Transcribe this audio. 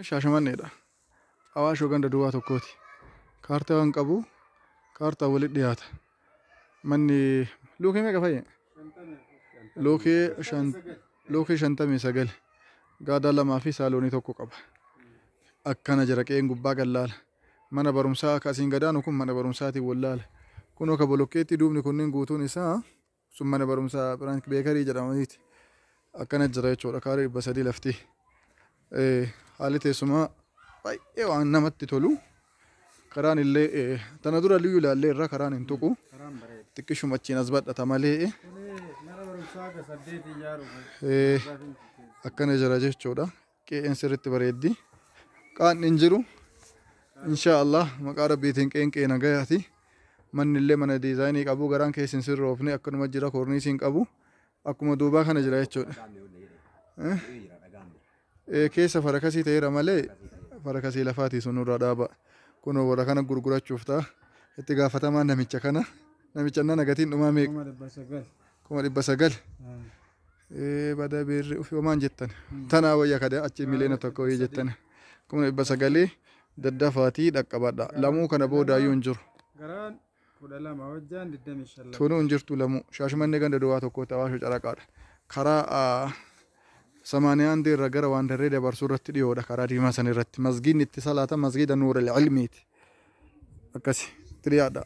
Shaashamanneedha. Awaashoo ganda duwwaa tokkooti. Kaartaa waan qabu kaartaa walitti dhiyaata. Manni luukii meeqa fayyee? Luukii shan luukii 59. Gaadaa lamaa fi saaloonii tokko qaba. Akkana jira qe'een gubbaa gallaala. Mana barumsaa akka asiin gadaanu kun mana barumsaatiin wallaala. Kunoo ka bolokkeetti duubni kunniin guutuun isaa sun mana barumsaa Biraank Beekarii jedhamaniiti. Akkana jira jechuudha kaaree 300 lafti. Haalli teessumaa baay'ee waan namatti tolu. Karaan illee tana dura liyyuu ilaallee irra karaan hin tuqu. Xiqqishuma achiin as badhata malee. Mana barumsaa akka saddeet ijaaruuf. Akkana jira jechuudha. Qe'een sirriitti bareeddi. Qaanni hin jiru. Insha Allah maqaa rabbiitiin qe'een qe'ee nagayaati. Manni illee mana diizaayinii qabu garaan keessa hin sirroofne akkanuma jira koorniisii hin qabu. Akkuma duubaa kana jira jechuudha. Keessa farakasii ta'eera malee farakasii lafaatii sun nurraa dhaaba. Kunoo warra kana gurgurachuuf ta'a. Itti gaafatamaa namicha kana. Namicha nana gatiin dhumaa meeqa? 900,000. 900,000. Bada beerri ofii homaan jettan. Tanaa wayya kada achi miliyoona 1 wayii jettan. 900,000 daddafaatii dhaqqabadha. Lamuu kana boodaayyuu hin jiru. Garaan 12 hojjaan 25. Tunuu hin jirtu lamuu. Shaashmannee ganda duwwaa tokkotti Awaashoo caraqaadha. Karaa samaaniyaan irra gara waan darree dabarsuu irratti dhiyoodha karaa diimaa san irratti. Masgiidni itti salaatan masgiida Nuur al-Ilmiiti. Akkasi itti dhiyaadha.